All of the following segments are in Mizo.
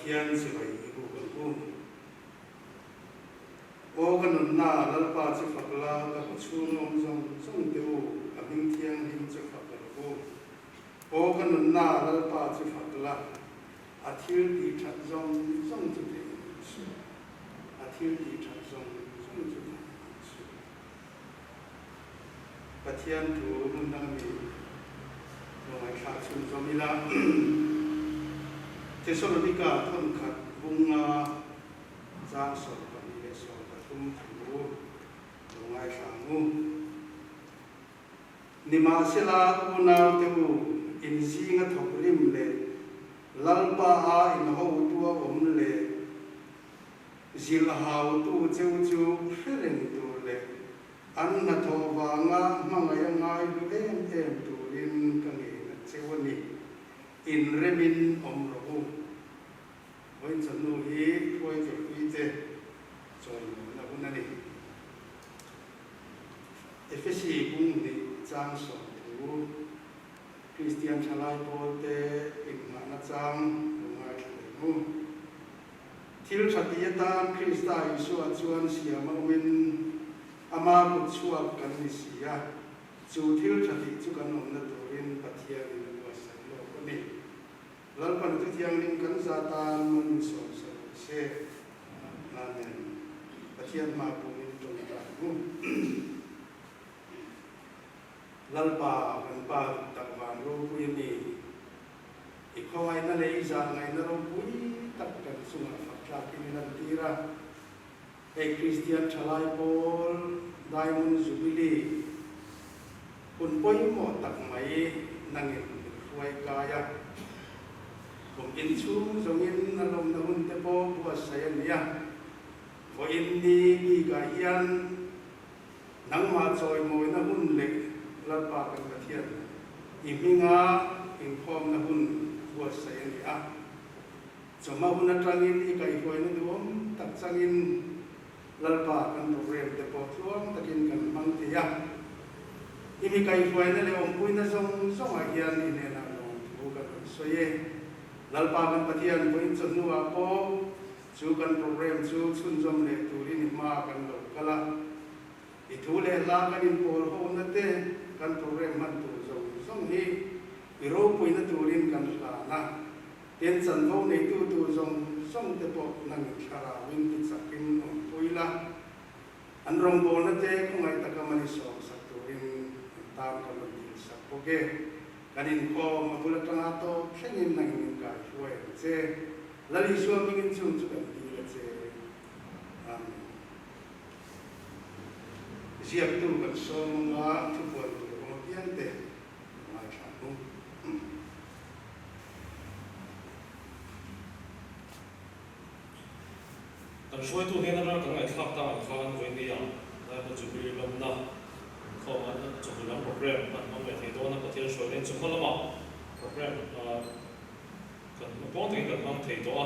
Pathian chibai i buk ang u. Aw ka nunna, Lalpa chu fak la, ka kaw chhung awm zawng zawng te u, a hming thianghlim chu fak rawh u. Aw ka nunna, Lalpa chu fak la, a thil tih that zawng zawng chu theih ang suh. A thil tih that zawng zawng chu theih ang suh. Pathian thu hmun dang ami lo ngaihthlak chhunzawm ila. Thesalonika thawnkhat bunga chang 12 leh 13 thu lo ngaithla ang u. Nimahsela unaute u, inzinga thawk rim leh Lalpa a inhotua awm leh Zilh hautu cheu chu hre reng tur leh an hnathawh vanga hmangaih a ngai hlu em em turin ka ngen a cheu a ni. Inremin awm rawh u. Vawiin chawhnu hi hruaitawrpuite chawimawnna hun a ni. Efesi bung hnih chang 10 Kristian thalai pawlte inngahna chang lo ngaithla leh mu. Thil tha ti atan Krista Isua chuan siam a awmin ama kut chhuak kan ni si a, chu thil tha tih chu kan awmna turin Pathianin a buatsaih lawk a ni. Lalpan chu thianghlim kan za tan man sawmsa rawh se. Amen. Pathian hma pawhin tawngtai ang u. Lalpa kan Pa duh tak van ropui a ni. I khawngaihna leh i zahngaihna ropui tak kan chungah fak tlakin i lantir a. Hei Kristian thalai pawl Diamond Jubilee hun pawimawh tak mai nangin min hruai kai a. Kum inchhung zawngin a lawmna hun te pawh buatsaih a ni a. Vawiin ni bikah hian Nangmah chawimawina hun leh Lalpa kan Pathian i hminga inkhawmna hun buatsaih a ni a. Chawhma hun atangin i kaihhruaina duhawm tak changin Lalpa kan program te pawh tluang takin kan hmang thei a. I mi kaihhruaina leh awmpuina zawng zawngah hian i hnenah lawmthu kan rawn sawi e. Lalpa kan Pathian vawiin chawhnuah pawh Chu kan program chu chhunzawm leh turin i hma kan lo kal a, i thu leh hla kan inpawl ho na te kan program hman tur zawng zawng hi i ropuina turin kan hlan a, tin chanvo neitu tur zawng zawng te pawh nangin thlarauin ti chakin awmpui la, an rawngbawlna te khawngaih taka mani sawmsak turin an tan kan rawn dilsak bawk e. Kan inkhawm a bul atanga tawp thlengin nangin min kaihruai ang che. Lal Isua hmingin chung chu kan dil a che. Amen. Ziaktu kan sawm anga thupuan tur awm apiang te ka ngaithla ang u. Kan hruaitu hnen atanga kan ngaihthlak tak ang khan vawinia Diamond Jubilee lawmna inkhawm a chawhnu lam program an hmang leh thei dawn a, Pathian hruaina in chawhma lamah program Kan hmu pawng takin kan hmang thei tawh a,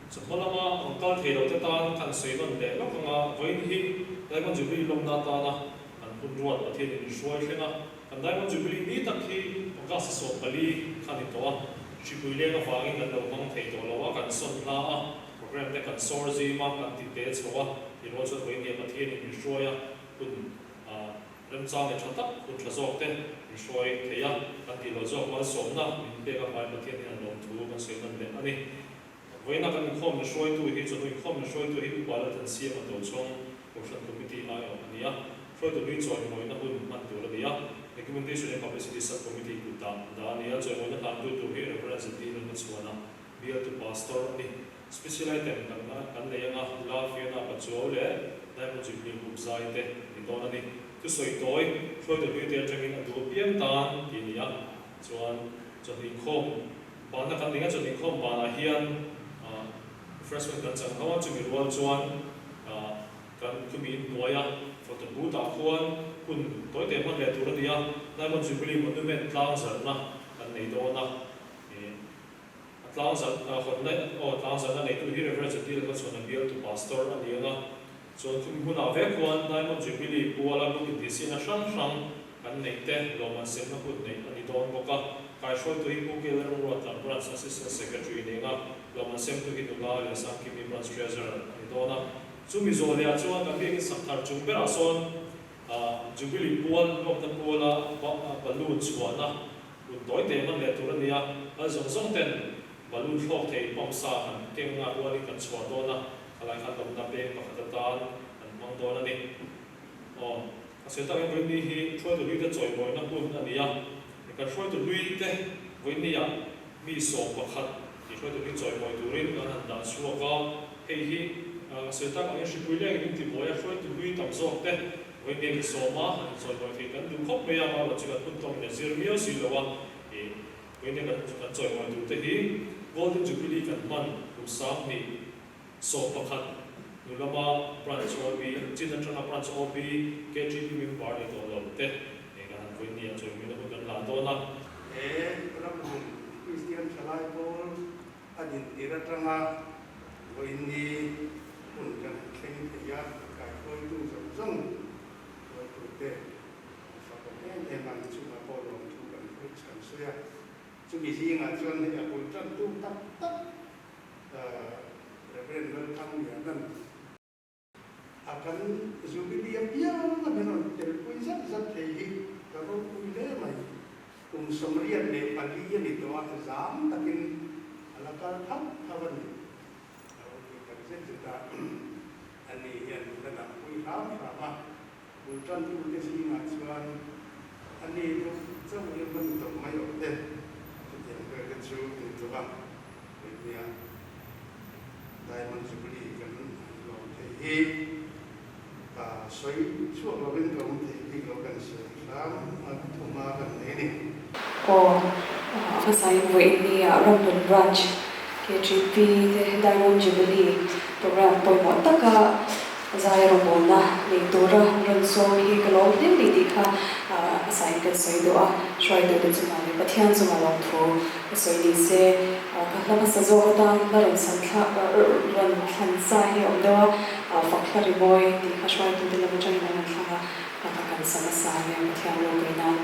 chawhma lama rawn kal thei lo te tan kan sawi nawn leh lawk ang a, vawiin hi Diamond Jubilee lawmna atana kan hun ruat Pathianin min hruai thleng a, kan Diamond Jubilee ni tak hi August 14 kha ni tawh a, hripui leng avangin kan lo hmang thei tawh lo a, kan sawn hla a, program te kan sawr zim a, kan ti te chho a, tirual chuan vawiin hi Pathianin min hruai a, hun Remchang leh tha tak hun tha zawk te min hruai thei a, kan tih loh zawk malsawmna min pek avangin Pathian hian a lawmthu kan sawi nawn leh a ni. Vawiina kan inkhawm min hruaitu hi chawhnu inkhawm min hruaitu hi Upa Lalthansiam a Tochhawng Kohhran Committee aiawh a ni a, hruaitu hlui chawimawina hun hman tur a ni a, Documentation and Publicity Sub Committee kut dah dah a ni a, chawimawina hlantu tur hi Rev. ZD Lalhmachhuana bialtu Pastor a ni. Special item kan kan nei anga La Fiona Pachuau leh Diamond Jubilee Group zai te ni dawn a ni. Thusawi tawi, hruaitu hlui te atangin a duh apiang tan tih a ni a, chuan chawhnu inkhawm banna kan ning a, chawhnu inkhawm banah hian refreshment kan chang ho a, chumi rual chuan kan khumi inhnuaia photo booth ah khuan hun tawi te hman leh tur a ni a, Diamond Jubilee Monument tlang zarhna kan nei dawn a. A tlangzalh hawnna aw tlangzalhna neitu hi Rev. Zatil Hmachhuana bialtu Pastor a ni ang a, chuan khumi hunah vek khuan Diamond Jubilee puala group intihsiakna hrang hrang kan neih te lawmman semna hun neih a ni dawn bawk a. Kaihruaitu hi Pu Kela Ramruata, Branch Assistant Secretary nen a, lawmman semtu hi nula leh Sangkimi Branch Treasurer a ni dawn a. Chumi zawh lehah chuan kan biakin sak thar chung berah sawn Jubilee pual lawmna puala balloon chhuahna hun tawi teh hman leh tur a ni a, kal zawng zawng ten balloon thlawk thei pump sa kan keng a rualin kan chhuah dawn a, khalai khan lawmna peng pakhat atan kan hmang dawn a ni. Aw, a sawi tak in vawiin hi hruaitu hlui te chawimawina hun a ni a, kan hruaitu hlui te vawiin ah mi 11 tih hruaitu hlui chawimawi turin kan han dah chhuak a, hei hi a sawi tak angin hripui leng in tibuai a hruaitu hlui tam zawk te vawiin ni sawma han inchawimawi thei kan duh khawp mai a, amaherawhchu chu kan hun tawng in a zir miau si lo a, ih vawiin ni kan chawimawi tur te hi Golden Jubilee kan hman kum 2011 hnu lama Branch OB, chin atanga Branch OB, KTP member ni tawh lo te eng kan han vawiin ni a chawimawi na hun kan la dawn a. He ramhmun Kristian thalai pawl a dintir atanga vawiin ni hun kan han thleng thei a, kaihruaitu zawng zawng hruaitute an fakawm em em a, chungah pawh lawmthu kan kan sawi a, chumi zingah chuan hei a bul tantu tak tak Reverend Lalthanglianan a kan Jubilee apiang a min rawn telpui zat zat thei hi ka ropui hle mai. Kum 84 a ni tawh a, zam takin a la kal thauh thauh a ni. Ka ropui tak zet zet a, ani hian min la dahpui hram hram a, bul tantute zingah chuan ani chu chauh hi hman tawp mai awm te, chutiang vel te chu a ni tawh a, nia Diamond Jubilee kan han lawm thei hi sawi chhuak lovin ka awm thei bik lo kan sawi hram a thuma kan nei a ni. Aw, a hmasain vawiin nia Ramhlun Branch KTP te Diamond Jubilee program pawimawh taka Zai rawngbawlna nei tura rawn sawm hi ka lawm hle ni tih kha a hmasain kan sawi duh a, hruaitute chungah leh Pathian chunga lawmthu ka sawi ni se, ka hla hmasa zawk atan hla rawn san thla rawn thlan sa hi a awm deuh a, fak hla ri mawi tih kha hruaitute lam atangin an rawn thlang a, hla kha kan sa hmasa nia Pathian ropui nan.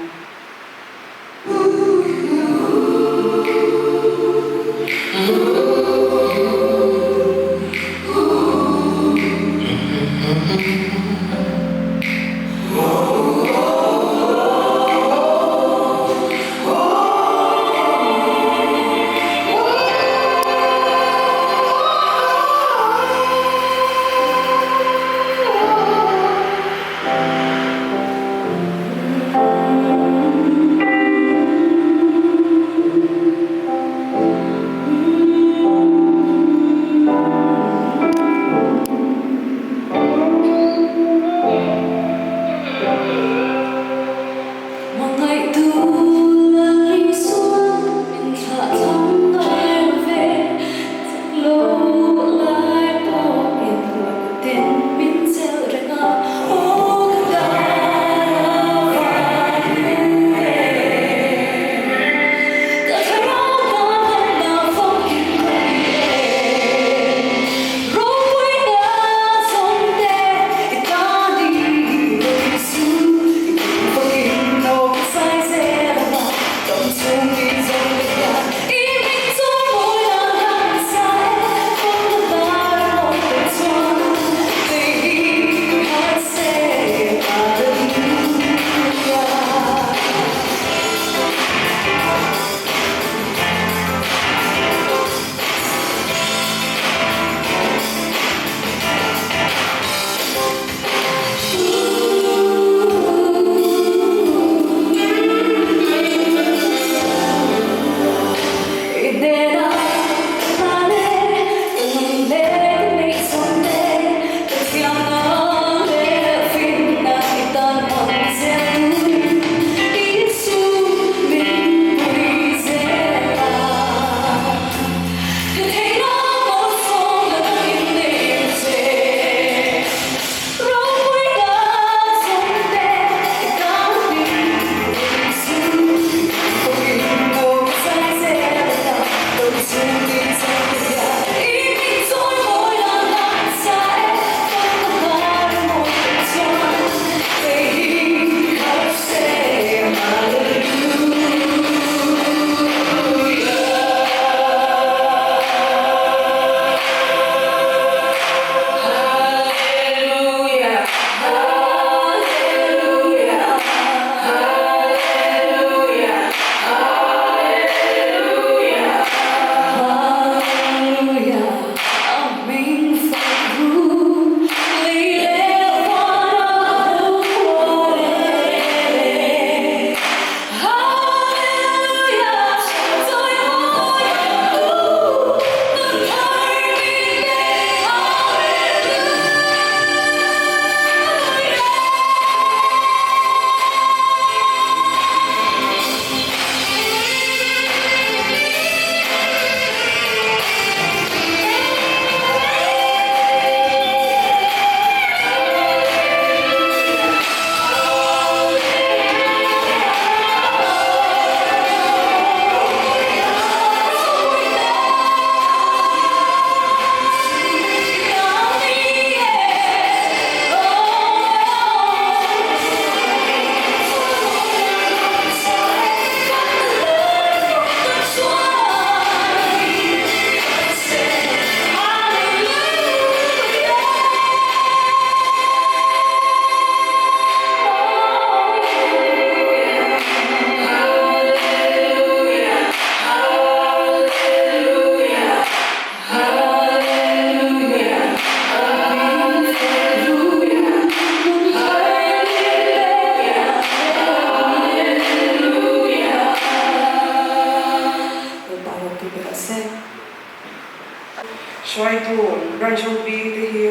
Hruaitu Branch OB te hi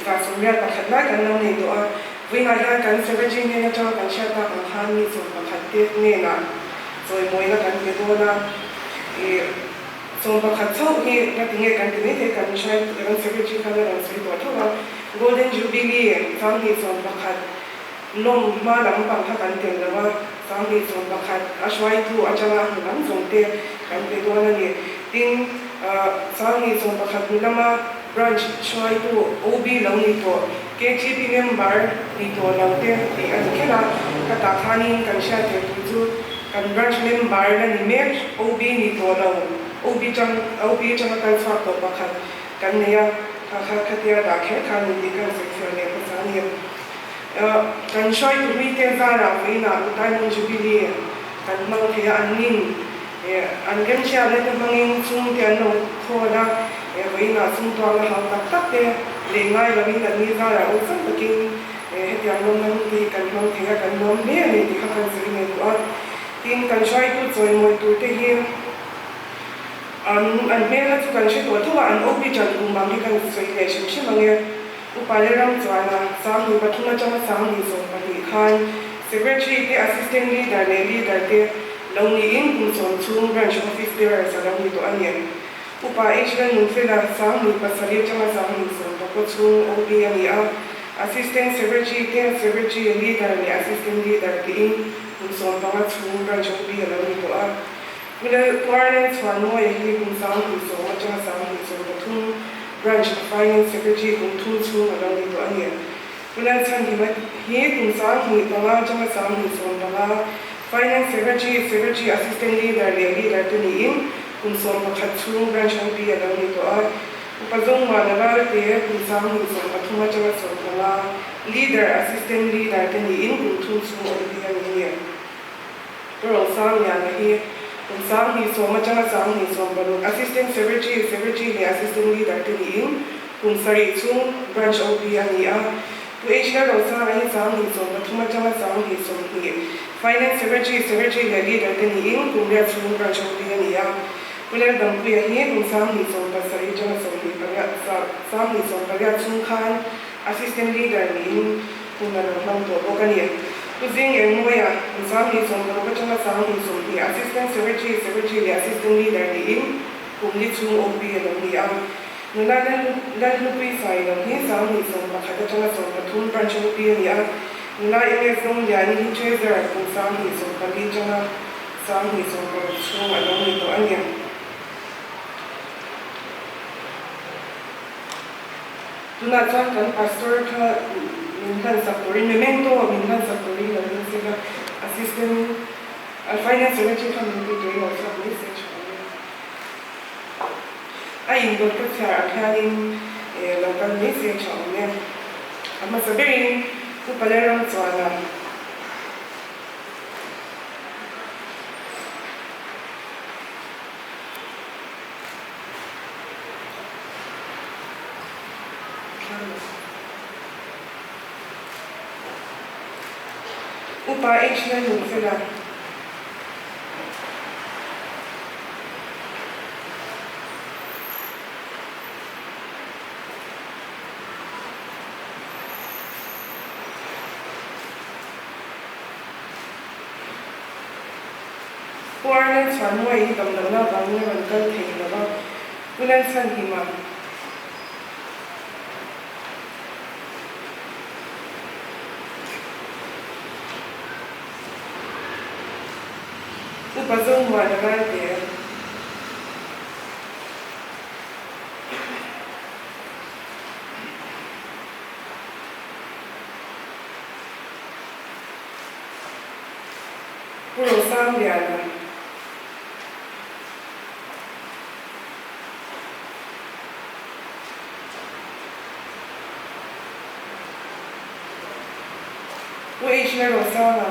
31 lai kan lo nei tawh a, vawiinah hian kan Secretary hnen atanga kan hriat tak ang khan mi 11 te hnenah chawimawina kan pe dawn a, ih 11 chauh hi nga tinge kan ti mai thei kan hruaitu kan Secretary khan a rawn sawi tawh tho a, Golden Jubilee 21 lawm hma lam pang kha kan tel lo a, 21 a hruaitu atanga hnu lam zawng te kan pe dawn a ni. Tin, 21 hnu lama branch hruaitu OB lo ni tawh, KTP member ni tawh lo te tih a ni kher a, ka tah khanin kan hriat theih tur chu kan branch member la ni mek, OB ni tawh lo, OB tang OB atanga kal chhuak tawh pakhat kan nei a, kha kha khatia dah kher khan ni tih kan sawi fiah leh hmasa a ni. Kan hruaitu mite zarah vawiinah Diamond Jubilee kan hmang thei a, an nin an remhriatna te hmangin chhungte an lo khawn a, vawiinah chhungtuang a hau tak tak te leh ngai lovin an ni zarah awlsam takin hetiang lawmna hun te hi kan hmang thei a, kan lawm hle a ni tih kha kan sawi ngei duh a. Tin, kan hruaitu chawimawi tur te hi an an hmel kha chu kan hre tawh tho a, an OP ṭan kum ang hi kan sawi leh hrim hrim ang e. Upa leh ram chuana 23 atanga 22 khan Secretary te, Assistant Leader leh Leader te lo niin kum sawm chhung Branch Office Bearers a lo ni tawh a ni. Upa H Lalnunfela 27 atanga 29 chhung OB a ni a, Assistant Secretary te, Secretary, Leader leh Assistant Leader tiin kum 15 chhung Branch OB a lo ni tawh a. Pu Lalpuarlen Chhuanmawia hi kum 20 atanga 23 Branch Finance Secretary kum thum chhung a lo ni tawh a ni. Pu Lalchhanhima hi kum 25 atanga 25 Finance Secretary, Secretary Assistant Leader leh Leader te niin kum 11 chhung Branch OP a lo ni tawh a. Upa Zawngmuana Valte kum 23 atanga 15 Leader, Assistant Leader te niin kum thum chhung OP a ni a ni. Pu Rosangliana hi kum 20 atanga 26 Assistant Secretary, Secretary leh Assistant Leader te niin kum 7 chhung Branch OP a ni a. Pu H Lalrosanga hi 23 atanga 20 Finance Secretary, Secretary leh Leader te niin kum 8 chhung Branch OP a ni a. Pu Laldampuia hi kum 27 atanga 28 chhung khan Assistant Leader niin Hun a lo hmang tawh bawk a ni. Pu Zing Engmawia, kum 26 atanga 20 Assistant Secretary, Secretary leh Assistant Leader niin kum li chhung OP a lo ni a. Nula Lalhlupui Sailo hi 21 atanga 13 Branch OP a ni a. Nula MS Zawngliani hi Treasurer kum 24 atanga 26 chhung a lo ni tawh a ni. Tunah chuan kan pastor kha min hlansak turin, memento min hlansak turin lo ring se la, assistant finance secretary kha min pui turin lo chhuak mai se tha awm e. A indawt ka chhiar ang hianin lo kal mai se tha awm e. A hmasa berin Pu Palerang chuan a. Upa H Lalnunfela. Pu Arnold Chhuanmuai hi damlohna avangin a rawn kal thei lo va, Pu Lalchhanhima. Upa Zomuana Ralte. Pu Rosangliana. Pu H Lalrosanga.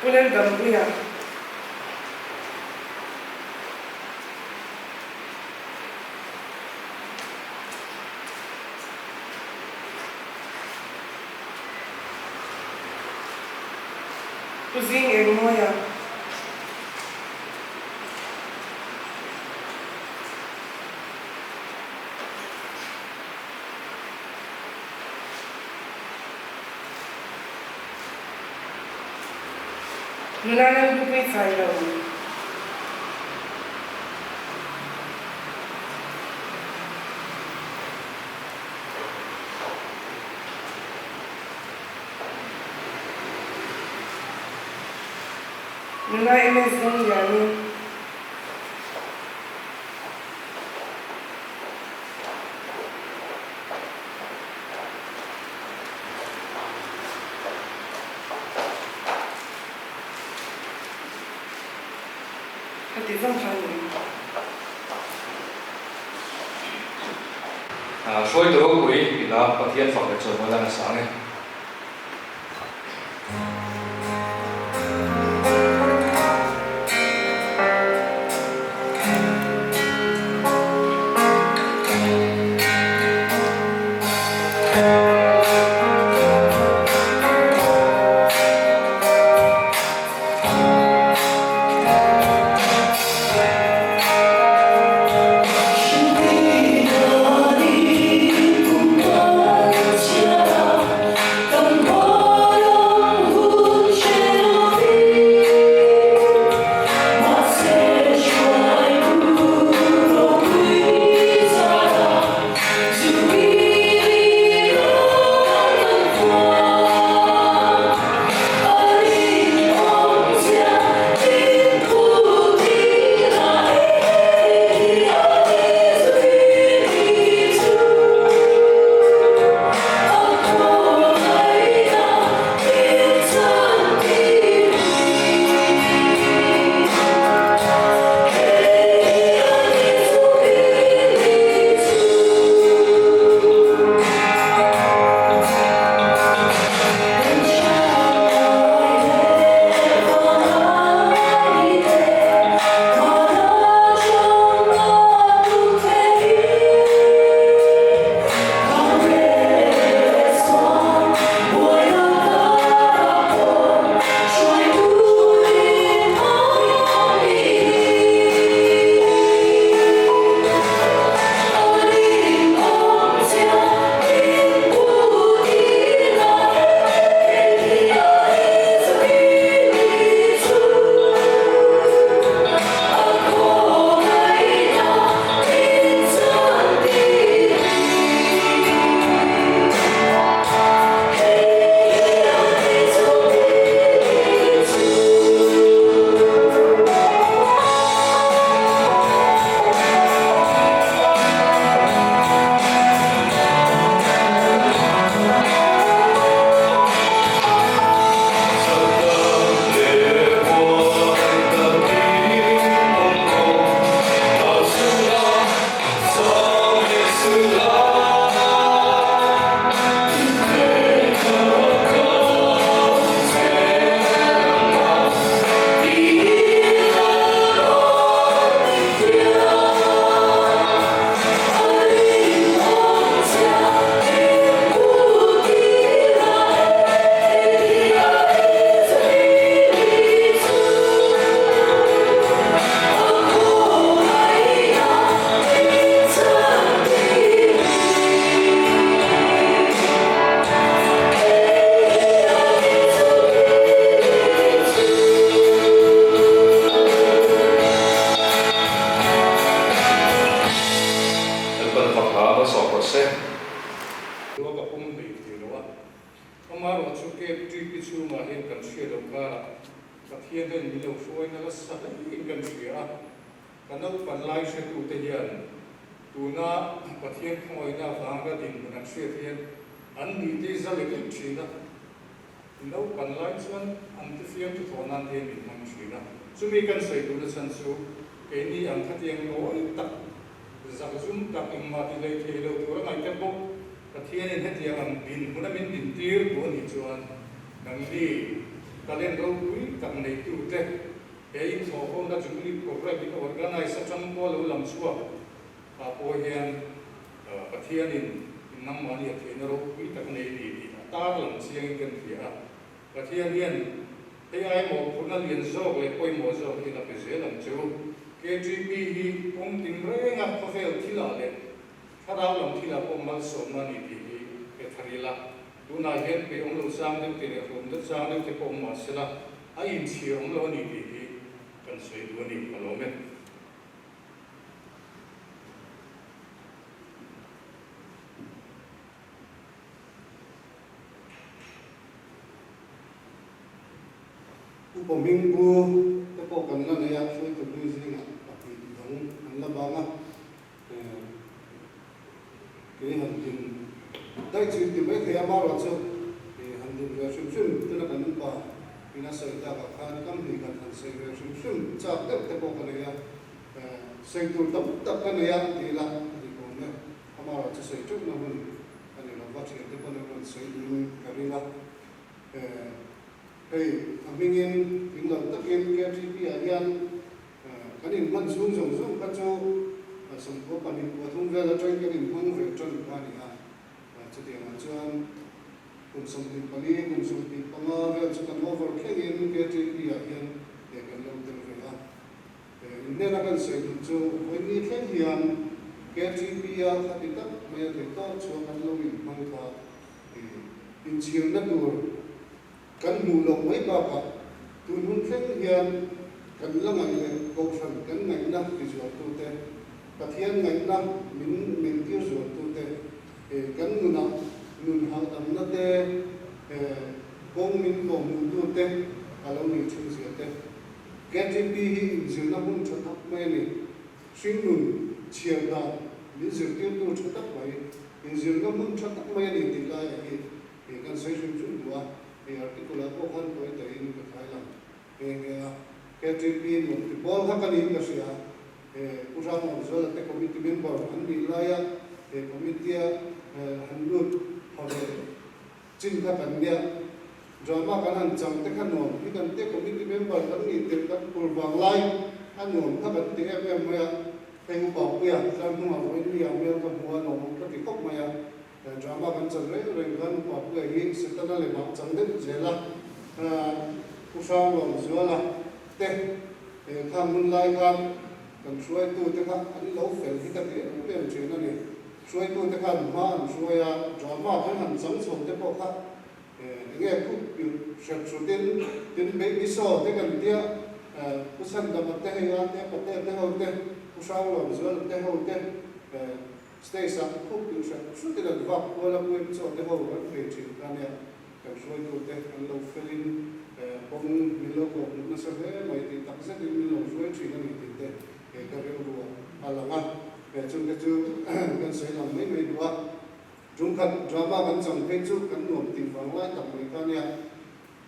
Pu Laldampuia. Pu Zing Engmawia. Nula Lalhlupuii Sailo. Nula MS Dawngliani. Heti zawng kha a ni. Hruaitu ropui ila Pathian fak leh chawimawi lan a sang e. Lalpan fak hla malsawm rawh se. Lua ka pum hlei thei lo a, amaherawh chu KTP chhungah hian kan hria lo karah Pathian hian min lo hruaina nasa hlein kan hria a, ka naupan lai hretute hian tuna Pathian khawngawihna avanga dinhmun an hriat hian an nihte za lek lek thin a, naupan lai chuan an tifiamtu thawh nan te hian min hmang thin a, chumi kan sawi duhna chhan chu keini ang khatiang nawi tak Zakzum tak engmah ti hlei thei lo tur a ngaihte bawk. Pathianin hetiang ang dinhmun a min dintir duh a nih chuan nangni talent ropui tak neitute he inthawhkhawmna Jubilee Programme in organise atang pawh lo lang chhuak ah pawh hian Pathianin nangmahni a theihna ropui tak nei a ni tih a tarlang chiangin kan hria a. Pathian hian. Hei ai mawhphurhna lian zawk leh pawimawh zawk hi la pe zel ang che u. KTP hi kawng tin renga khawvel thilah leh thlarau lam thilah pawh malsawmna a ni tih hi he thar ila. Tunah hian pe awm lo chang deuh te leh hlawm deuh chang deuh te pawh awm mah sela a inchhir awm lo a ni tih hi kan sawi duh a ni ka lawm e. Upa Hmingpu te pawh kan la nei a, hruaitu hlui zingah pahnih dang an la bang a, kei han din daih chu inti mai thei a, amaherawhchu han din ve hrim hrim tuna kan upa ina sawi takah khan kam hnih khat han sawi ve hrim hrim chak deuh te pawh ka nei a, sawi tur tam tak ka nei a tih ila a dik awm e. Amaherawhchu sawi teuhna hun a ni lo va, thiante pawn an rawn sawi duhin ka ring a. Hei a hmingin tling lo takin KTP ah hian kan inhman chhung zawng zawng kha chu 92 pathum vel atangin kan inhmang ve tan kha a ni a. Chutiangah chuan kum 24, kum 25 vel chu kan over thlengin KTP ah hian kan lo tel ve a. Inhnena kan sawi duh chu vawiin thleng hian KTP-a khati tak mai a theih tawk chhuah kan lo inhmang kha inchhirna tur kan hmuh loh mai bakah tun hun thleng hian kan la ngaih leh Kohhran kan ngaihna tizualtute, Pathian ngaihna min neihtir zualtute, kan nunah nun hahdamna te, kawng min kawhhmuhtute a lo nih thin zia te. KTP hi inzirna hmun tha tak mai a ni. Hringnun chhiar dan min zirtirtu tha tak mai, inzirna hmun tha tak mai a ni tih laiah hi kan sawi hrim hrim duh a, hei article-ah pawh khan tawi tahin ka thai lang nghe nghe a. KTP nuam ti pawl kha ka niin ka hria. He Pu Hrangawmzuala te committee member an nih laia he committee-a han lut pha ve Chin kha kan nia, drama kan han chang te kha nuam hi kan te committee member kan nih tirh kan phur vang lai a nuam kha kan ti em em mai a, hei upa puia tlar hnungah vawiin mi ah hmel ka hmu a nuam ka ti khawp mai a, drama kan chan reng reng khan upa puia hi setana lemah a chang deuh zel a, Pu Hrangrawmzuala te khang hun lai khan kan hruaitu te kha an lo fel hi ka ti em em thin a ni. Hruaitute khan hma an hruai a, drama kan han chang chho te pawh kha eng nge khup pilh hrep hrutin tin baby show te kan tia, Pu Chhandama te hei a te Pate te ho te, Pu Hranglawmzuala te ho te stage ah khup pilh hrep hrutin an vak kual a, Pu Emchaw te ho an phei thin kha nia, kan hruaitute an lo felin kawng min lo kawh hmuh nasa hle mai tih tak zetin min lo hruai thin a ni tih te ka rilru ah a lang a. He chungte chu kan sawi lang mai mai duh a, Ṭumkhat drama kan chang phei chu kan nuam tih vang lai tak mai kha nia.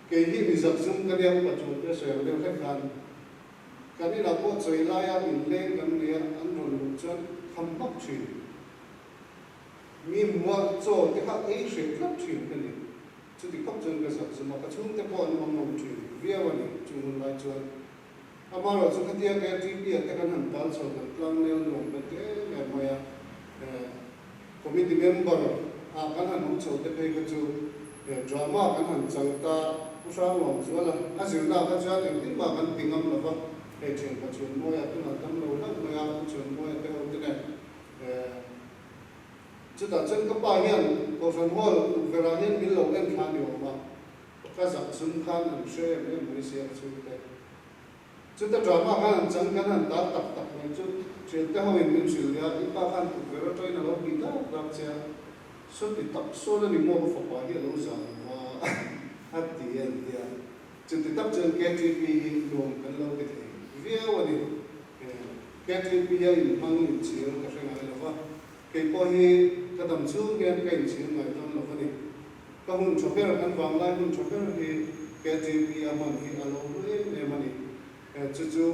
Kei hi mi zak zum ka nia upa chuan te sawi ang deuh hlek khan kan inah pawh chawi laia inleng kan nei a, an rawn luh chuan kham hmak ṭhin. Mi hmuha chaw te kha ei hreh tlat ṭhin ka ni. Chuti khawp chuan ka zak zum a, ka chhungte pawh an mang awm ṭhin viau a ni chung hun lai chuan. Amaherawh chu khatia KTP ah te kan han tal chho kan tlang nel nuam kan ti em em mai a, committee member ah kan han awm chho te phei kha chu drama kan han chang ta Pu Hrangluangzuala a zirna ah kha chuan engtin mah kan ti ngam lo va, hei thianpa Chhuanmawia tunah dam lo hlauh mai a, Pu Chhuanmawia te ho te nen chutah chuan ka pa hian Kohhran Hall tukverh ah hian min lo en thla ni awm a. Ka zak zum khan an hre em em mai sia ka chhungte. Chuta drama khan an chang kan han tar tak tak mai chu thiante ho in min hrilh leh a, i pa khan tukverh atangin a lo bih dak dak che a, sawti tak sawn a ni maw ka fapa hi a lo zah lo va a ti a an ti a. Chuti tak chuan KTP hi nuam kan lo ti thei viau a ni. KTP a inhmang inchhir ka hre ngai lo va, kei pawh hi ka dam chhung hian ka inchhir ngai dawn lo va ni. Ka hun tha ber, kan vanglai hun tha ber hi KTP a hman hi a lo hlu em em a ni. Chu chu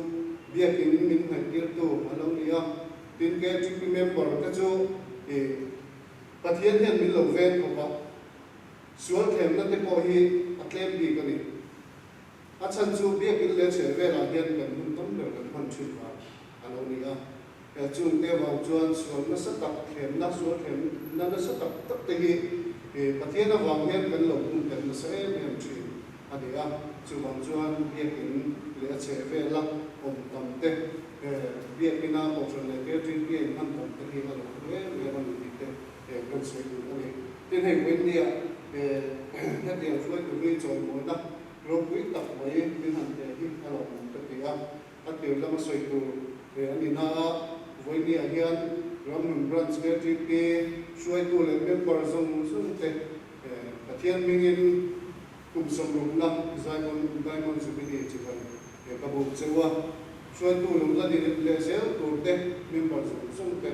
biakin min hnaihtirtu a lo ni a, tin KTP member te chu i Pathian hian min lo veng khawp a, sual thlemna te pawh hi a tlem bik a ni. A chhan chu biakin leh chheh velah hian kan hun tam ber kan hman thin vang a lo ni a. Chung te vang chuan sual nasa tak thlemna, sual thlemna nasa tak tak te hi Pathian avang hian kan lo pumpen nasa em em thin a ni a. Chuvang chuan biakin leh a chheh vela awm tam te, biakina kohhran leh KTP a inhman tam te hi a lo hlu em em a ni tih te kan sawi duh a ni. Tin, hei Wendy-a hetiang hruaitu hlui chawimawina ropui tak mai min han pe hi a lawmawm ka ti a. A tir lama sawi tur a ni na a, vawinia hian Ramhlun Branch KTP hruaitu leh member zawng zawng te Pathian hmingin kum sawmrukna Diamond Diamond Jubilee chibai ka buk cheu a, hruaitu lo la ni leh zel tur te member zawng zawng te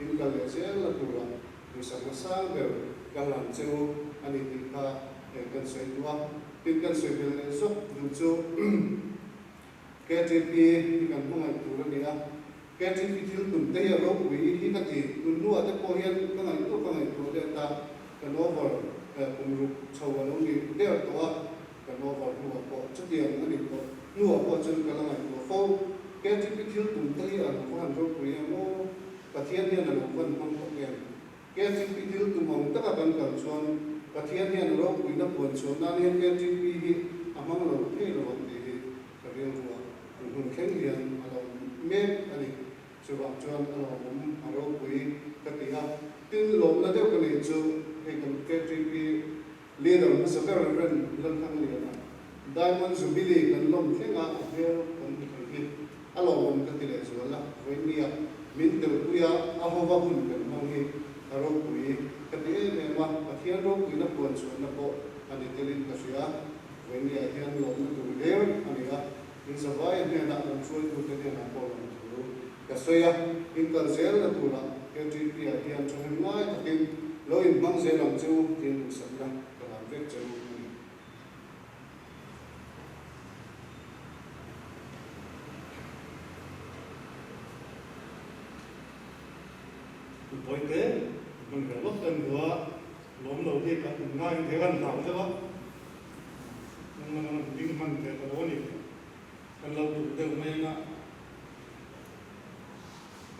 in kal leh zel la tura duhsakna sang ber ka hlan cheu a ni tih kha kan sawi duh a, tin kan sawi belh leh zawk duh chu. KTP hi kan hmangaih tur a ni a, KTP thil tum te hi a ropui hi ka ti. Tun hnuah te pawh hian ka ngaihtuah ka ngaihtuah let a, kan over kum ruk chho a lo ni der tawh a, kan over hnuah pawh chutiang a ni tawh hnuah pawh chuan ka la ngaihtuah fo. KTP thil tum te hi a lo va han ropui em aw, Pathian hian a lo van hmang tak em. KTP thil tum ang taka kan kal chuan Pathian hian a ropuina puan chhuah nan hian KTP hi a hmang lo thei lo ang tih hi ka rilru a, tun hun thleng hian a lo awm mek a ni. Chuvang chuan a lawmawm a ropui ka ti a, tin lawmna deuh ka neih chu hei kan KTP leader hmasa ber Rev. Lalthangliana Diamond Jubilee kan lawm thleng a, a hmel kan hmu thei hi a lawmawm ka ti lehzual a, vawinia min telpui a, a hova hun kan hmang hi a ropui ka ti em em a, Pathian ropuina puan chhuahna pawh a ni telin ka hria. Vawinia hian lawmna tur hler a ni a, in zavaia hnenah kan hruaitute hnenah pawh lawm thu ka sawi a, in kal zelna turah KTP-ah hian thahnem ngai takin lo inhmang zel ang che u tiin duhsakna ka lam vek che u a ni. Mipawite hman ve lawk em hua lawm lo bik ah in ngai in han hlau deuh a, nang man an ding hman ve ta lo a ni kan lo duh deuh mai anga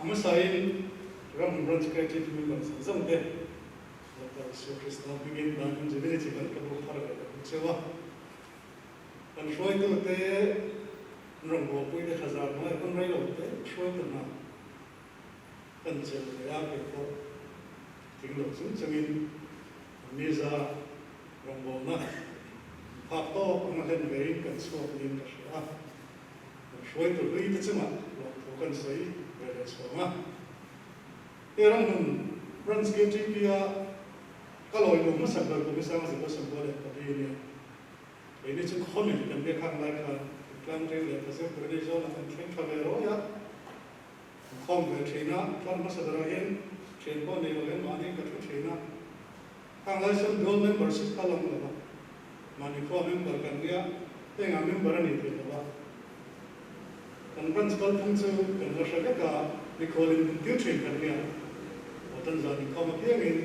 a hmasa in Ramhun Branch KTP member zawng zawng te Doctor Isua Krista hmingin Diamond Jubilee chi kan ka buk thar ve ta bawk cheu a. Kan hruaitute an rawngbawlpui te thlazar hnuaiah hun rei lo te hruaitu hna kan chelh ve a, kei pawh tling lo chung chungin an miza rawngbawlna phak tawk anga hlen vein kan chhuak niin ka hria a. Kan hruaitu hlui te chungah lawmthu kan sawi ve leh chhuang a. He ramhmun Branch KTP-a ka lawi luh hmasak ber kum hi Sangzika 94 nia. Keini chu khawngaih kan biak hak lai khan tlang reng leh Thazir Purani zawnah kan thleng tha ve rawi a, kan khawm ve thin a, tlang hmasa berah hian thian pawh nei lo hian mahni ka thu thin a. Hang lai chuan dual membership kha lang lo va, mahni khua member kan nia, hengah member a ni thei lo va. Kan branch kalphung chu kan la hre vek a, mikhualin min tir thin kan nia. Awtan zan inkhawm apiangin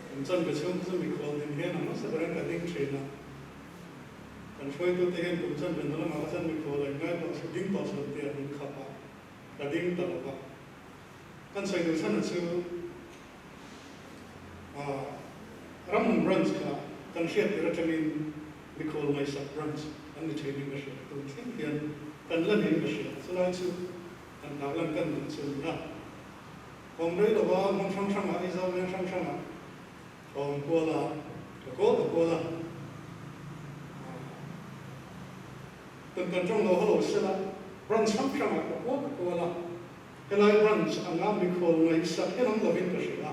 kan chanve chhung chu mikhual din hian a hmasa berin ka ding thin a. Kan hruaitute hian kum chanve hnu lamah kha chuan mikhual a inngai tawh suh, ding tawh suh tia min khap a, ka ding ta lo va. Kan sawi duh chhan a chu Ramhmun branch kha kan hriat tir atangin Mikhual ngaihsak branch an ni thin in ka hria. Tun thleng hian kan la niin ka hria. Chulai chu kan tarlan kan duh chu a ni a. Thawm rei lova hmun hrang hrangah Aizawl veng hrang hrangah thawm kual a, ka kual ka kual a. Tun kan tawng lo halo sela branch hrang hrangah ka kual ka kual a. Helai branch anga mikhual ngaihsak hian awm lovin ka hria a.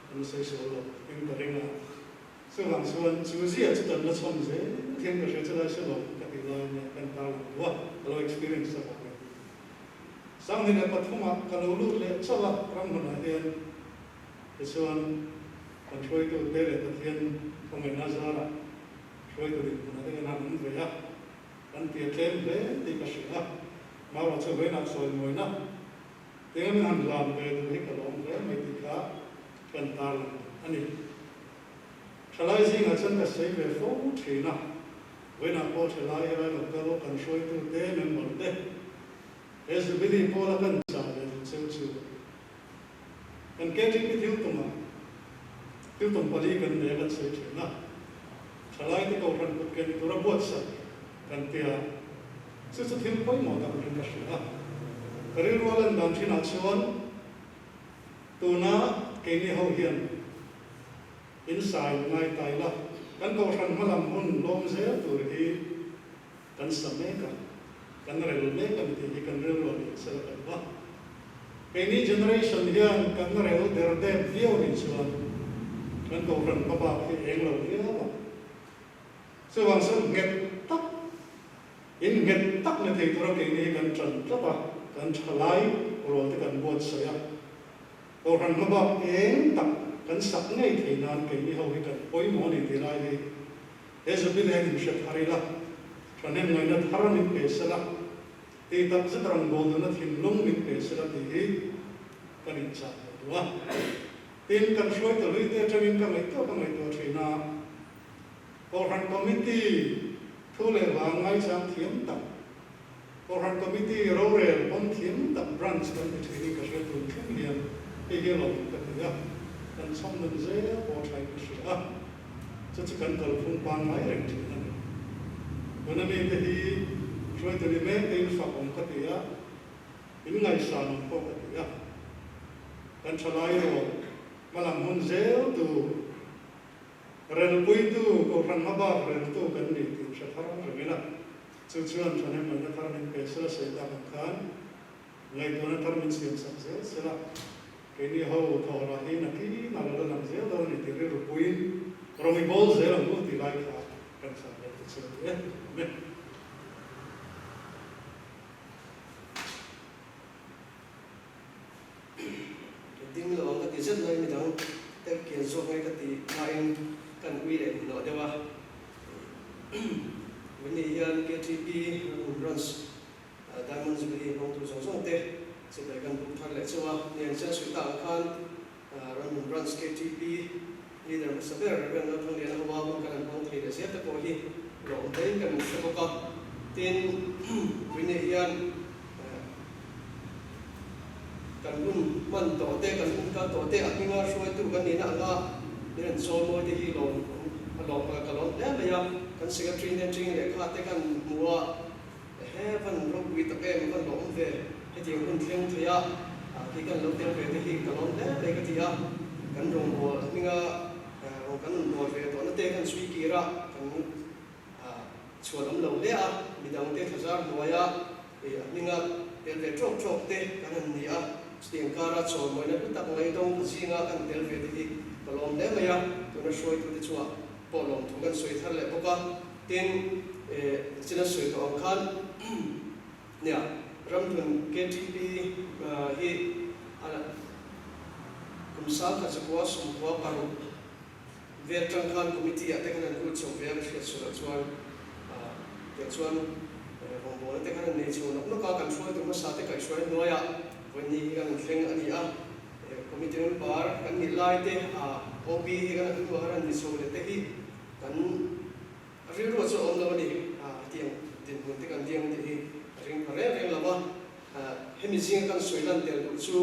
Kan sawi sual lo in ka ring a. Chuvang chuan chu zia chu kan la chhawm zel hian ka hria chulai hre lo ka tih lai nia kan tarlang duh a, ka lo experience avangin. 2003 ah ka lo lut leh chauh a ram hmunah hian tichuan kan hruaitu te leh Pathian khawngaihna zarah hruaitu dinhmunah te kan han awm ve a, kan ti a tlem hle tih ka hria a, marawh chu vawiinah sawi mawina tinga min han hlan ve duh hi ka lawm hle mai tih kha kan tarlang a ni. Thalai zingah chuan ka sawi ve fo thin a, vawiinah pawh thalai helai local kan hruaitute member te he Jubilee pawla kan chah ve duh cheu chu kan KTP thil tumah thil tum pali kan nei a kan sawi thin a. Thalaite Kohhran kut ken tura buatsak kan ti a, chu chu thil pawimawh tak niin ka hria a. Ka rilru a lan dan thinah chuan tuna keini ho hian in sai ngai tai la, kan Kohhran hmalam hun lawm zel tur hi kan sa mek a, kan rel mek a ni tih hi kan rilru a lian sela kan va. Keini generation hian kan rel der dep viau nih chuan kan Kohhran hmabak hi eng lo viau ang. Chuvang chuan nghet tak, in nghet tak ni thei tura keini hi kan ṭan tlat a, kan ṭhalai rual te kan buatsaih a. Kohhran hmabak eng tak kan sak ngei thei nan keini ho hi kan pawimawh a ni tih lai hi he Jubilee hian inhre thar ila, ṭhahnem ngaihna thar min pe sela, tih tak zet rangbawl nuna thinlung min pe sela tih hi kan inchah ve duh a. Tin, kan hruaitu hlui te aṭangin ka ngaihtuah ka ngaihtuah ṭhin a. Kohhran Committee thu leh vang ngaichang thiam tak, Kohhran Committee rorel pawm thiam tak branch kan ti thin in ka hria tun thleng hian hei hi a lo ka ti a, kan chhawm nun zel pawh tha in ka hria a, chu chu kan kalphung pangngai reng thin a ni. Tuna mite hi hruaitu ni mek te in fak awm ka ti a, in ngaihsan awm pawh ka ti a, kan thalai rual hmalam hun zel tur Relpuitu, Kohhran hmabak reltu kan ni tih hre thar reng ila, chu chuan thahnemngaihna thar min pe sela sawi tak ang khan ngaihtuahna thar min siam sak zel sela, keini ho thawhrah hi nakin a lo la lang zel dawn a ni tih rilru puiin rawng i bawl zel ang u tih lai kha kan chhan vel te chu a ni e. Amen. Ka ding lo ang ka ti zet mai midang te kian zawk nge ka ti laiin kan ui leh hmuhnawh deuh a. Vawini hian KTP Ramhmun Branch Diamond Jubilee hmangtu zawng zawng te chibai kan buk thar leh chauh a. Nian chian suih tak ang khan Ramhmun Branch KTP leader hmasa ber Rev. Lalthangliana ho a hun kan han hmang thei leh zel te pawh hi lawm hlein kan hre bawk a. Tin, Vawini hian Kan hun hman tawh te, kan hun kal tawh te a hminga hruaitu kan nihna anga min rawn chawl mawi te hi lawm a lawm ka lawm hle mai a. Kan secretary nen ching lehkha te kan hmu a, ehe van ropui tak em van lawm ve, hetiang hun thleng thei a khi kan lo tel ve te hi ka lawm hle mai ka ti a. Kan rawngbâwl a hminga rawn kan rawn bawl ve tawhna te kan chhui kir a, kan chhuan awm lo hle a, midangte thlazar hnuaia a hminga tel ve ṭawk ṭawk te kan han ni a, chutiang kara chawlmawina hlu tak mai dawng zinga kan tel ve te hi ka lawm hle mai a, tuna hruaitute chungah pawh lawmthu kan sawi thar leh bawk a, tin, china sawi tawh ang khan nia Ramhlun KTP hi a kum 1146 Vel tang khan committee ah te khan an lut chho ve a ka hriat sual ah chuan tiang chuan rawngbawlna te khan an nei chho nawk nawk a, kan hruaitu hmasa te kaihhruai hnuaiah vawiin hi kan thleng a ni a, committee member kan nih lai te OB hi kan hnuah khan an ni chho leh te hi kan rilru ah chuan a awm lo a ni, tiang dinhmun te kan diang tih hi a ring pha reng reng lo va, hemi zinga kan sawi lan tel duh chu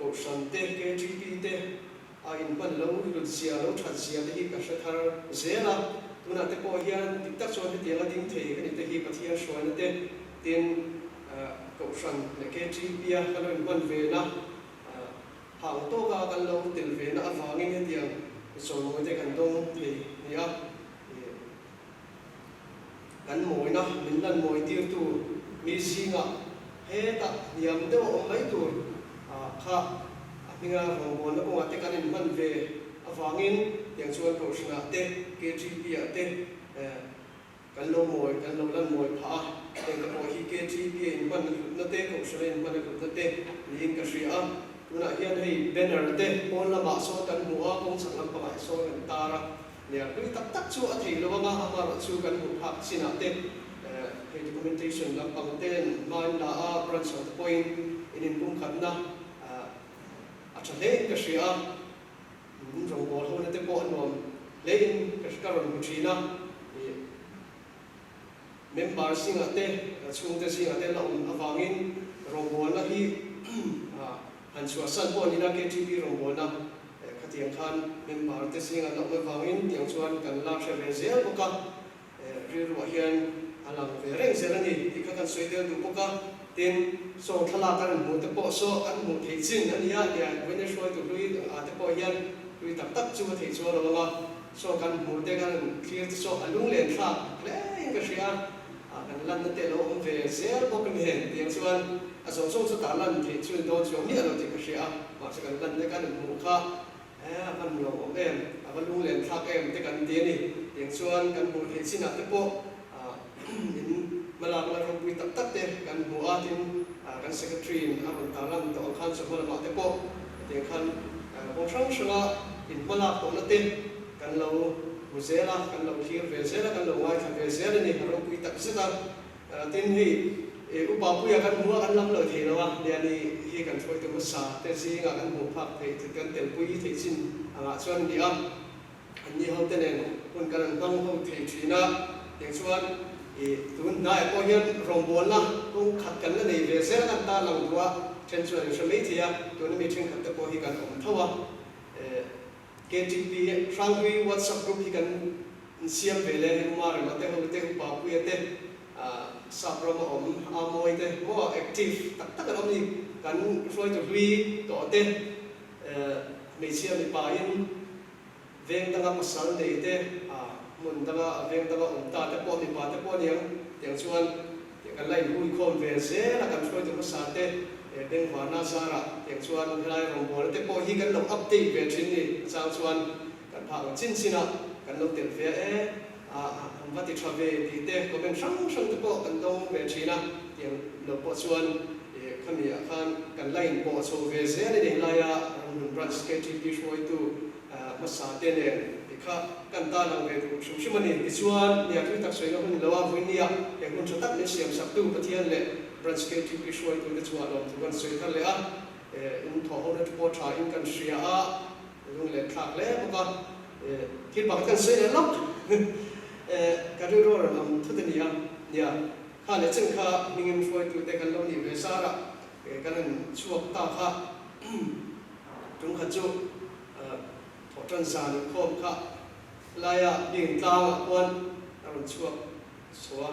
Kohhran te, KTP te, A inhman lo hlut zia lo that zia te hi ka hre thar zel a, tunah te pawh hian dik tak chuan hetiang a ding thei ka ni te hi Pathian hruaina te tin Kohhran leh KTP a kan lo inhman ve na hang tawk a kan lo tel ve na avangin hetiang chawimawi te kan dawng thei ni a, kan mawina min lan mawi tirtu mi zingah hetah hniam deuh a awm mai tur kha a hminga rawngbawlna kawngah te kan inhman ve avangin tiang chuan Kohhranah te, KTP ah te kan lo mawi, kan lo lan mawi phah a, heng te pawh hi KTP a inhman a hlutna te, Kohhrana inhman a hlutna te niin ka hria a. Tunah hian hei banner te pawn lamah sawn kan hmu a, kawng chhak lampangah sawn kan tar a. Nia, hlui tak tak chu a thei lo anga, amaherawh chu kan hmuh phak chinah te hei documentation lampang ten hma in la a, branch ho te pawhin in inpumkhatna a tha hle in ka hria a, in rawngbâwl hona te pawh a nuam hle in ka rawn hmu thin a, ih member zingah te chhungte zingah te la awm avangin rawngbâwlna hi han chhuahsan pawh nila KTP rawngbâwlna kha. Khatiang khan member te zingah an awm avangin tiang chuan kan la hre ve zel bawk a, rilruah hian a lang ve reng zel a ni tih kha kan sawi tel duh bawk a. Tin, saw thlalak an hmuh te pawh saw an hmuh theih chin a ni a, nia vawiin hruaitu hlui ah te pawh hian hlui tak tak chu a theih chuan lo ang a, saw kan hmuh te kan thlir te saw a lunglen thlak hle in ka hria a. Ah kan lanna te lo awm ve zel bawk a ni tiang chuan a zawng zawng chu tah lan theih chu ni dawn chuang miah lo tih ka hria a, mahse kan lanna kan inhmuh kha eh a van lo awm em, a va lunglen thlak em te kan ti a ni tiang chuan kan hmuh theih chinah te pawh ah in hmalakna ropui tak tak te kan hmu a, tin ah kan secretary in a rawn tar lan tawh ang khan chawhma lamah te pawh tiang khan kawng hrang hranga in hmalak tawhna te Kan lo hmu zel a, kan lo thlir ve zel a, kan lo ngaithla ve zel a ni, a ropui tak zet a. Tin, hei Upa Puia kan hmu a, kan lam lo thei lo a, Liani hi kan hruaitu hmasa te zingah kan hmuh phak theih, kan telpui theih chin angah chuan a ni a. Anni ho te nen hun kan an hmang ho thei thin a, tiang chuan tun hnaiah pawh hian rawngbawlna kawng khat kan la nei ve zel a, kan ta lang duh a, then chuan an hre mai thei a, tuna mi thenkhat te pawh hi kan awm tho a. KTP Hranghlui WhatsApp group hi kan insiam ve leh hei Uma Rema te ho te Upa Puia te Sap rama awm Amawi te maw active tak tak an awm ni kan hruaitu hlui tawh te hmeichhia mipa in veng danga pasal nei te hmun danga veng danga awm ta te pawh mipa te pawh aniang tiang chuan Kan la inhuikhawm ve zel a, kan hruaitu hmasa te bengvarna zarah tiang chuan helai rawngbawlna te pawh hi kan lo update ve thin ni. A chang chuan kan phah ang chin chin a, kan lo tel ve a e, an va ti tha ve tih te comment hrang hrang te pawh kan dawng ve thin a, tiang lo pawh chuan khami ah khan kan la inpawh chho ve zel a ni. Helaia Ramhlun Branch KTP hruaitu hmasa te nen ti kha kan ta lang ve duh hrim hrim a ni. Tichuan, nia thil tak sawi na hun lo a, vawinia he hmun tha tak min siam sak tu Pathian leh Branch KTP hruaitu te chungah lawmthu kan sawi thar leh a, in thawh ho na thu pawh tha in kan hria a, lung let thlak hle bawk a, thil pakhat kan sawi leh lawk ka rilru a rawn awm thut a ni a, nia kha leh chen kha hmingin hruaitu te kan lo nih ve zarah kan han chhuak ta kha. Tum khat chu thawhtan zan inkhawm kha laia bing tlangah khuan a rawn chhuak chho a,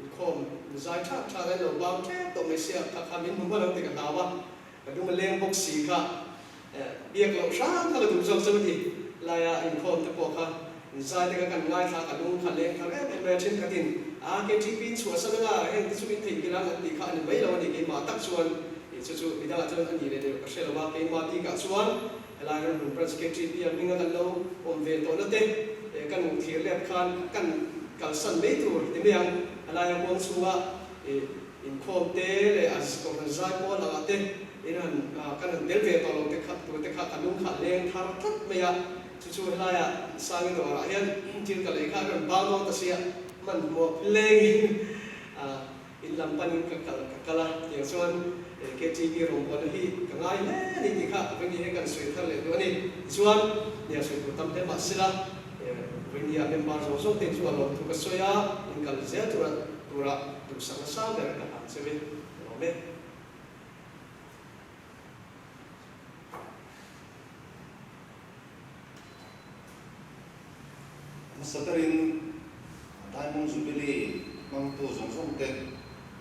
inkhawm zai thak thak a, lo bang tep tawh mai sia, kha kha min hmu hman ang tih ka hlau a, ka dum a leng bawk si kha biak loh hrang kha ka duh zawk chu a ti, laia inkhawm te pawh kha zai te kha kan ngaithla a, ka lung kha leng thar em em mai a, thenkhatin a KTP in chhuahsan anga heng te chu in theihnghilh ang an tih kha a ni mai lo a ni, keimah tak chuan Ih chu chu midangah chuan a ni leh deuh ka hre lo a, keimah bikah chuan helai Ramhlun Branch KTP a hminga kan lo awm ve tawhna te kan thlir let khan kan kalsan mai tur ti mai ang. Helaia muang chhunga ih inkhawm te leh a kohhran zai pawl angah te in han kan han tel ve tawh lo te kha tur te kha ka lung kha leng thar tlat mai a, chu chu helaia Sangi dawrah hian thil ka lei kha a rawn bang dawn ta sia, hmanhmawh lengin In lam panin ka kal ka kal a, tiang chuan KTP rawngbawlna hi ka ngai hle a ni tih kha Vawini hi kan sawi thar leh duh a ni. Tichuan, nia sawi tur tam hle mah sela, Vawini-a member zawng zawng te chu a lawmthu ka sawi a, in kal zel tura tura duhsakna sang ber ka hlan cheu e, ka lawm e. Hmasa berin Diamond Jubilee hmangtu zawng zawng te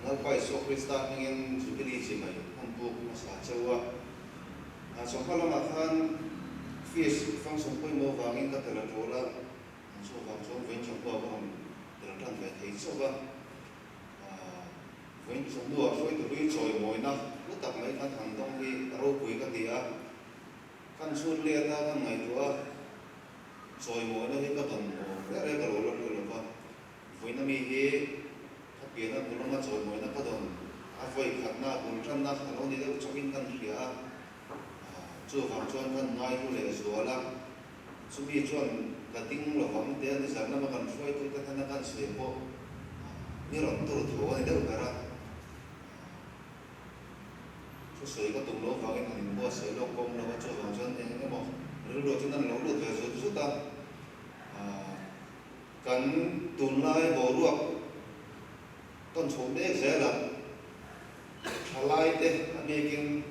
Lalpa Isua Krista hmingin Jubilee chi mai an buk hmasa cheu a. Chawhma lamah khan fees function pawimawh vangin ka tel a tul a, chuvang chuan vawiin chawhma ka rawn tel tan ve thei chauh a. Vawiin chawhnuah hruaitu hlui chawimawina hlu tak mai khan han dawng hi a ropui ka ti a. Kan chhut let a, kan ngaihtuah a, chawimawina hi ka dawn awm reh reh ka lo la hre lo va, vawiina mi hi ka pianna bul lama chawimawina ka dawn a vawi khatna bul tanna a lo ni deuh chawkin kan hria a, chuvang chuan kan ngai hlu leh zual a, chumi chuan ka ding lovang te a ni zan lama kan hruaitute hnena kan sawi pawh ni rawn tur tho a ni deuh ber a. Thusawi ka tum loh vangin han inbuatsaih lawk pawh awm lo a, chuvang chuan eng emaw rilru chuan an lo lut ve zut zut a. Kan tunlai boruak tawn chhoh mek zelah thalaite a bikin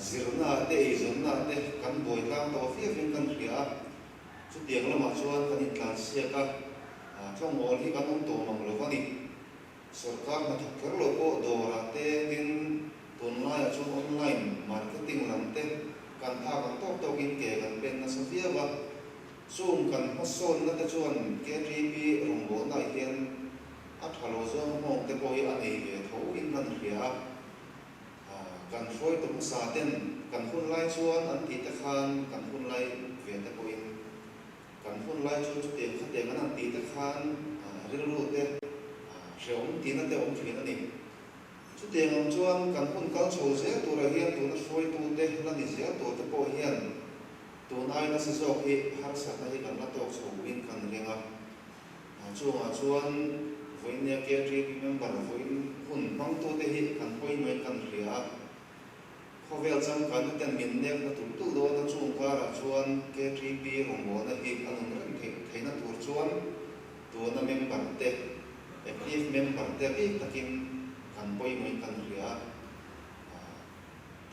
Zirna te, eizawnna te kan buai tlang tawh viauin kan hria a, chutiang lamah chuan kan intlansiak a, tlawngawl hi kan awm tawh mang lo va ni. Sorkar hnathawk kher lo pawh dawrah te tin tunlaiah chuan online marketing lam te kan phak ang tawk tawkin ke kan pen nasa viau a, chung kan hmasawnna te chuan KTP rawngbawlnaah hian a tha lo zawng nghawng te pawh hi a nei ve tho in kan hria a. Kan hruaitu hmasa ten kan hun lai chuan an tih te khan kan hun lai ve te pawhin kan hun lai chu chutiang khatiang an han tih te khan rilru te hrehawm tihna te awm thin a ni. Chutiang ang chuan kan hun kal chho zel turah hian tuna hruaitu te la ni zel tur te pawh hian tun ai nasa zawk hi harsatna hi kan la tawk chho in kan ring a. Chungah chuan vawinia KTP member vawiin hun hmangtute hi kan pawimawhin kan hria a, khawvel changkanna ten min nekna tulh tulh dawn a, chung karah chuan KTP rawngbawlna hi a nun reng theih theihna tur chuan tuna member te, active member te bik takin kan pawimawhin kan hria a.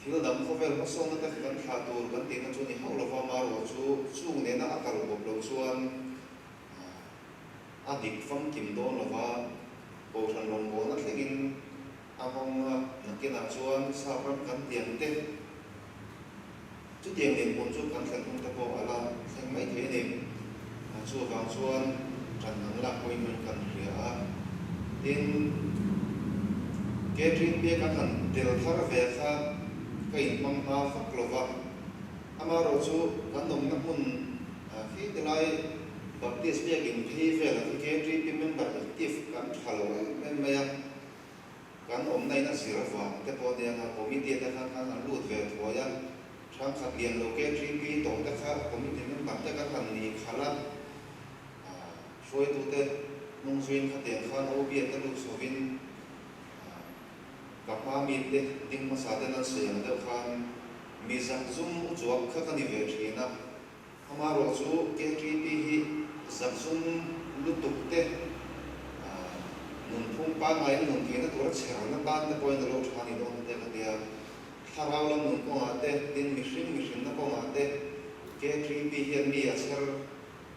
Thil dang khawvel hmasawnna te kan thlah tur kan tihna chu ni hauh lova, marawh chu chung nena a kal kawp loh chuan A dik famkim dawn lova, Kohhran rawngbawlna thlengin a nghawng a, nakinah chuan sap ram kan tiang te, chutiang dinhmun chu kan thlen hun te pawh a la thleng mai thei a ni. Chuvang chuan ṭan an lak pawimawhin kan hria a, tin, Catering biak an han tel thar ve kha ka inhmang hma vak lova, amaherawh chu kan awmna hmun Khi tilai Baptist biakin phei velah khi KTP member active kan tha lo em em mai a, kan awmna in a zir avang te pawh nia kha committee te khan khan an lut ve thuai a, hrangkhat lian lo KTP tawh te kha committee member te kan han ni khalh a, hruaitute hnung zuiin khatiang khan OB te lut chhovin ka hma mite ding hmasa ten an sawi ang deuh khan mi zakzum u chuak kha ka ni ve thin a. Amaherawh chu KTP hi zakzum lutuk te, nunphung pangngai nun theihna tura chherna tan te pawhin a lo tha ni dawn te ka tia. Thlarau lam nun kawngah te, tin mihring mihrinna kawngah te KTP hian mi a chher,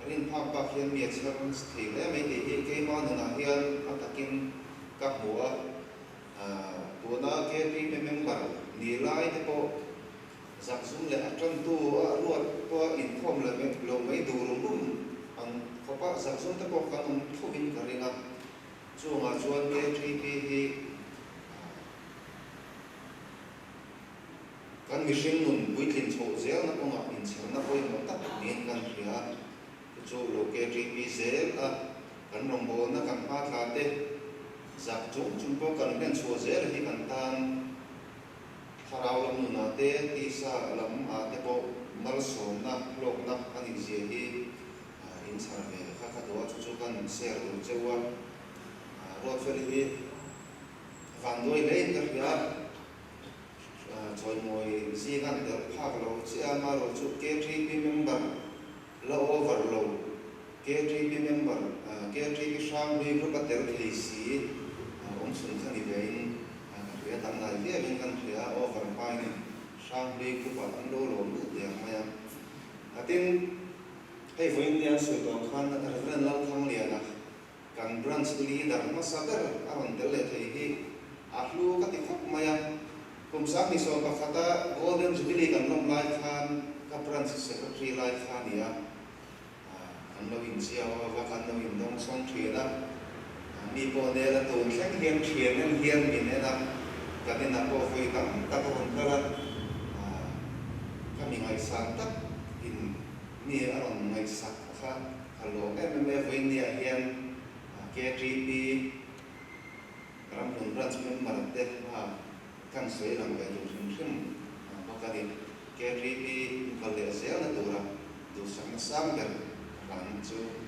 rin phak bak hian mi a chher thei hle mai tih hi keima nunah hian a takin ka hmu a. Tuna KTP member ni lai te pawh Zakzum leh a tantu a ruat pawh inkhawm leh mai lo mai duh rum rum ang khawp a, zakzum te pawh kan awm thovin ka ring a, chungah chuan KTP hi kan mihring nun puitlin chhoh zelna kawngah inchherna pawimawh tak niin kan hria a, chu chu lo KTP zel a, kan rawngbawlna kan hma thla te zak chung chung pawh kan hlen chhuah zel hi kan tan Thlarau lam nunah te, tisa lam ah te pawh malsawmna, hlawkna a nih zia hi in chhar ve kha kha duh a, chu chu kan share duh cheu a. Ruatfeli hi vanduai hle in ka hria a, chawimawi zing an telh phak lo chiah a, amaherawh chu KTP member la over lo, KTP member, KTP hranghlui group a tel thei si awm chhun kha ni ve in Ka hria dang lai viauin kan hria a, over hmain Hranghlui group ah an lo lawm lut der mai a. Tin, hei vawiin nia an sawi tawh khan Reverend Lalthangliana kan branch leader hmasa ber a rawn tel leh thei hi a hlu ka ti khawp mai a. Kum 2011 a Golden Jubilee kan lawm lai khan ka branch secretary lai kha a ni a. Kan lo inchiau a, va kan lo indawng sawng thin a, mi pawh nel a tun thleng hian thian en hian min en a, kan inah pawh vawi tam tak a rawn kal a, ka mi ngaihsan tak in mi a rawn ngaihsak kha ka lawm em em e, vawinia hian KTP Ramhlun Branch member te kan sawi lang ve tur hrim hrim bawk a ni. KTP inkal leh zelna tura duhsakna sang ber ka hlan chu.